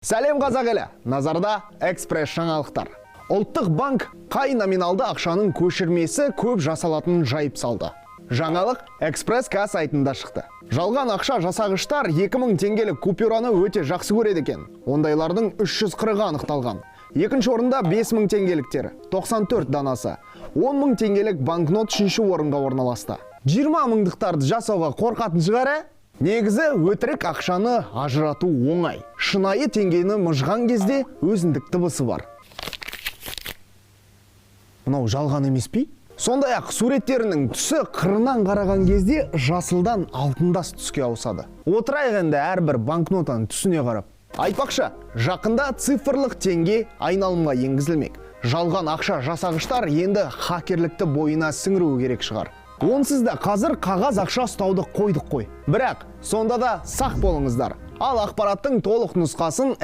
Сәлем, қазақ елі! Назарда экспресс жаңалықтар. Ұлттық банк қай номиналды ақшаның көшірмесі көп жасалатынын жайып салды. Жаңалық Экспресс К сайтында шықты. Жалған ақша жасағыштар 2000 теңгелік купюраны өте жақсы көреді екен. Ондайлардың 340-ы анықталған. Екінші орында 5000 теңгеліктер, 94 данасы. 10 мың теңгелік банкнот үшінші орынға орналасты. 20 мыңдықтарды жасауға қорқатын шығар, ә? Негізі, өтірік ақшаны ажырату оңай. Шынайы теңгені мыжған кезде өзіндік дыбысы бар. Мынау жалған емес пе? Сондай ақ суреттерінің түсі қырынан қараған кезде жасылдан алтындас түске ауысады. Отырайық енді әрбір банкнотаның түсіне қарап. Айтпақшы, жақында цифрлық теңге айналымға енгізілмек. Жалған ақша жасағыштар енді хакерлікті бойына сіңіруі керек шығар. Онсыз да қазір қағаз ақша ұстауды қойдық қой. Бірақ сонда да сақ болыңыздар. Ал ақпараттың толық нұсқасын